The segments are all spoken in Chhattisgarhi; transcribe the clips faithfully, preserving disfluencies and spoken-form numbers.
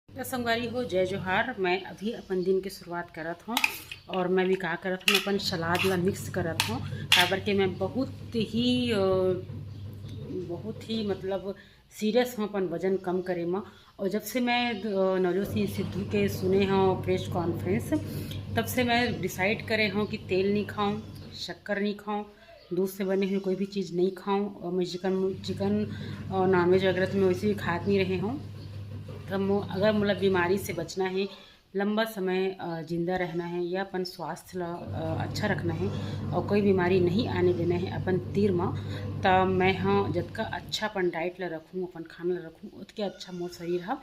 तो संगवारी हो, जय जोहार। मैं अभी अपन दिन के शुरुआत करत हूँ और मैं भी का करत हूँ, अपन सलाद ला मिक्स करत हूँ, काबर के मैं बहुत ही अ, बहुत ही मतलब सीरियस हूँ अपन वजन कम करे म। और जब से मैं अ, नवजोत सिंह सिद्धू के सुने हूँ प्रेस कॉन्फ्रेंस, तब से मैं डिसाइड करे हूँ कि तेल नहीं खाऊँ, शक्कर नहीं खाऊँ, दूध से बने हुए कोई भी चीज़ नहीं खाऊँ। और मैं चिकन चिकन और नॉनवेज वगैरह तो मैं वैसे भी खात नहीं रहे हूँ। तो मो अगर मतलब बीमारी से बचना है, लंबा समय अ, जिंदा रहना है या अपन स्वास्थ्य ला अ, अच्छा रखना है और कोई बीमारी नहीं आने देना है अपन तीर म, त मैं हाँ जतका अच्छा अपन डाइट ला रखूँ, अपन खाना ला रखूँ, उतके अच्छा मोर शरीर हा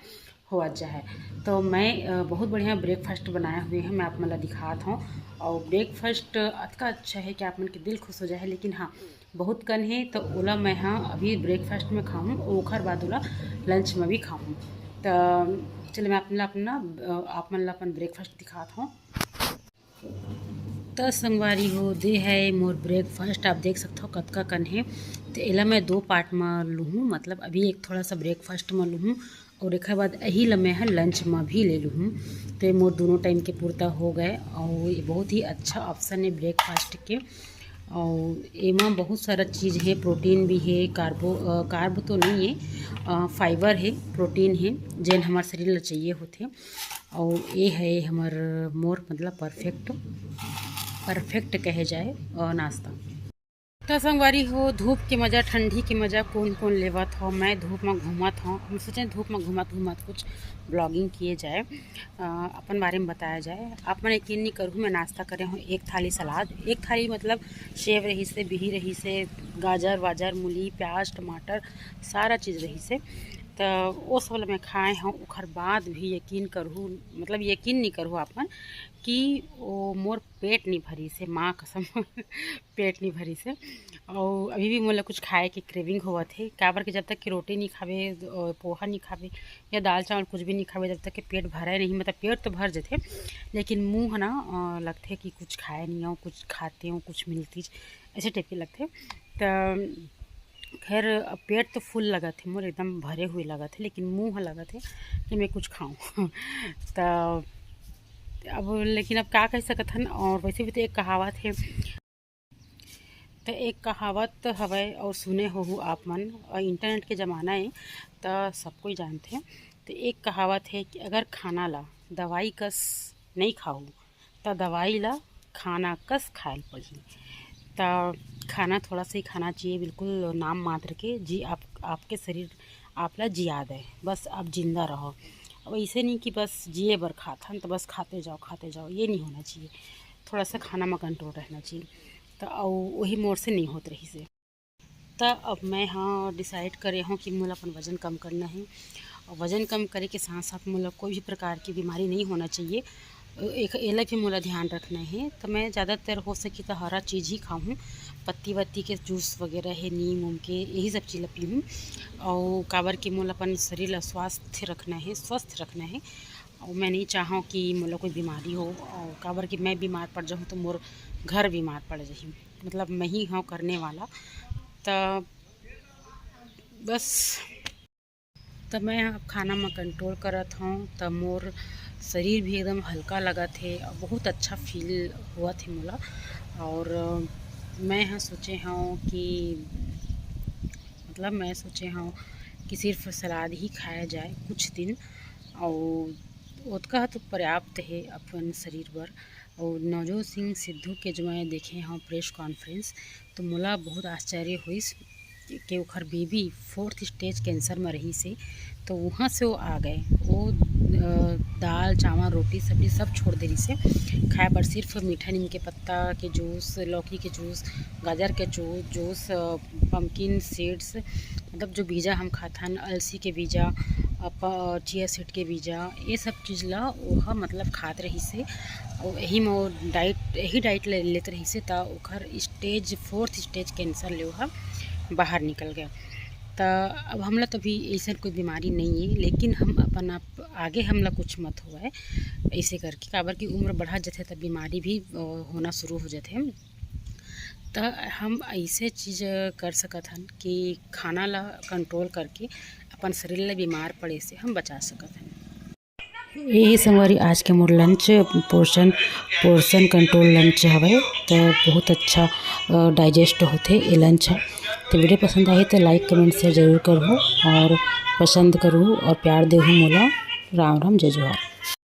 होवत जाए। तो मैं अ, बहुत बढ़िया ब्रेकफास्ट बनाए हुए हैं, मैं आप मन ला दिखात हूँ। और ब्रेकफास्ट अतका अच्छा है कि आप मन के दिल खुश हो जाए, लेकिन हाँ, बहुत कन है तो ओला मैं हाँ अभी ब्रेकफास्ट में खाऊँ, ओखर बाद ओला लंच में भी खाऊँ। तो चलिए मैं अपना अपना अ, आप मन ला अपन ब्रेकफास्ट दिखात हूँ। त संगवारी हो, दे है मोर ब्रेकफास्ट, आप देख सकत हो कतका कन है। तो एला मैं दो पार्ट में लूहूँ, मतलब अभी एक थोड़ा सा ब्रेकफास्ट में लूहूँ और एकर बाद यही ला मैं ह लंच में भी ले लूहूँ। तो ये मोर दोनों टाइम के पूर्ता हो गए और ये बहुत ही अच्छा ऑप्शन है ब्रेकफास्ट के। और एमा बहुत सारा चीज़ है, प्रोटीन भी है, कार्बो अ, कार्ब तो नहीं है, अ, फाइबर है, प्रोटीन है, जेन हमारे शरीर ला चाहिए होते। और ये है हमर मोर मतलब परफेक्ट परफेक्ट कहे जाए अ, नाश्ता। तो संगवारी हो, धूप के मज़ा, ठंडी के मज़ा कौन कौन लेवत हो? मैं धूप में घूमत हूँ, हम सोचें धूप में घूमत घूमत कुछ ब्लॉगिंग किए जाए, अ, अपन बारे में बताया जाए। आप मन यकीन नहीं करहू, मैं नाश्ता करे हूँ एक थाली सलाद, एक थाली मतलब सेव रही से, बिही रही से, गाजर वाजर, मूली, प्याज, टमाटर, सारा चीज़ रही से। तो वो सब ला मैं खाए हूँ, ओखर बाद भी यकीन करहू, मतलब यकीन नहीं करहू आप मन कि वो मोर पेट नहीं भरी से, माँ कसम पेट नहीं भरी से। और अभी भी मोला कुछ खाए के क्रेविंग होवत है, काबर कि जब तक कि रोटी नहीं खावे और पोहा नहीं खावे या दाल चावल कुछ भी नहीं खावे, जब तक कि पेट भरे नहीं, मतलब पेट तो भर जथे, लेकिन मुँह ना अ, लगथे कि कुछ खाए नहीं हो, कुछ खाते हो, कुछ मिलती, ऐसे टाइप के लगथे। तो खैर, अब पेट तो फुल लगत है मोर, एकदम भरे हुए लगत है, लेकिन मुँह लगत है कि मैं कुछ खाऊँ। तो अब लेकिन अब का कह सकत हन, और वैसे भी तो एक कहावत है, तो एक कहावत हवय और सुने होहू आप मन, और इंटरनेट के ज़माना है तो सब कोई जानथे। तो एक कहावत है कि अगर खाना ला दवाई कस नहीं खाहू, त दवाई ला खाना कस खाए ल पड़ही। त खाना थोड़ा सा ही खाना चाहिए, बिल्कुल नाम मात्र के, जी आप, आपके शरीर आप ला जिया दे, बस आप जिंदा रहो। अब ऐसे नहीं कि बस जिए बर खात हन तो बस खाते जाओ, खाते जाओ, ये नहीं होना चाहिए। थोड़ा सा खाना में कंट्रोल रहना चाहिए। तो अउ वही मोर से नहीं होत रही से। त अब मैं हाँ डिसाइड करे हूँ कि मोला अपन वजन कम करना है, और वजन कम करे के साथ साथ मोला कोई भी प्रकार की बीमारी नहीं होना चाहिए। एक एला भी मोला ध्यान रखना है। तो मैं ज़्यादातर हो सके तो हरा चीज़ ही खाऊँ, पत्ती वत्ती के जूस वगैरह है, नीम उम के, यही सब चीज़ ला पीऊँ। और काबर कि मोला अपन शरीर ला स्वास्थ्य रखना है, स्वस्थ रखना है, और मैं नहीं चाहूँ कि मोला कोई बीमारी हो, और काबर कि मैं बीमार पड़ जाऊँ तो मोर घर बीमार पड़ जाही, मतलब मैं ही हूँ करने वाला। तो बस, तब मैं अब खाना में कंट्रोल करत हूँ, तब मोर शरीर भी एकदम हल्का लगत है और बहुत अच्छा फील होवत है मोला। और मैं हाँ सोचे हूँ कि, मतलब मैं सोचे हूँ कि सिर्फ सलाद ही खाया जाए कुछ दिन, और ओतका तो पर्याप्त है अपन शरीर बर। और नवजोत सिंह सिद्धू के जो मैं देखे हूँ प्रेस कॉन्फ्रेंस, तो मोला बहुत आश्चर्य होइस कि ओखर बेबी फोर्थ स्टेज कैंसर में रही से, तो वहाँ से वो आ गए। वो अ, दाल चावल रोटी सब्जी सब छोड़ दे रही से, खाए पर सिर्फ मीठा नीम के पत्ता के जूस, लौकी के जूस, गाजर के जूस, जूस, पम्पकिन सीड्स, मतलब जो बीजा हम खाथन, अलसी के बीजा, चिया सीड के बीजा, ये सब चीज़ ला ओहा मतलब खात रही से। और यही में वो डाइट, यही डाइट ले लेत रही से, त ओखर स्टेज फोर्थ स्टेज कैंसर ले ओहा बाहर निकल गया। त अब हमला तो अभी ऐसन कोई बीमारी नहीं है, लेकिन हम अपन आप आगे हमला कुछ मत होवय ऐसे करके, काबर कि उम्र बढ़त जथे त बीमारी भी, अ, होना शुरू हो जथे। त हम ऐसे चीज़ कर सकत हन कि खाना ला कंट्रोल करके अपन शरीर ला बीमार पड़े से हम बचा सकत हन। यही संगवारी आज के मोर lunch portion, portion control lunch हवय। त बहुत अच्छा, अ, डाइजेस्ट होथे ये लंच ह। तो वीडियो पसंद आही तो लाइक, कमेंट, शेयर जरूर करहू और पसंद करहू और प्यार देहू मोला। राम राम, जय जोहार।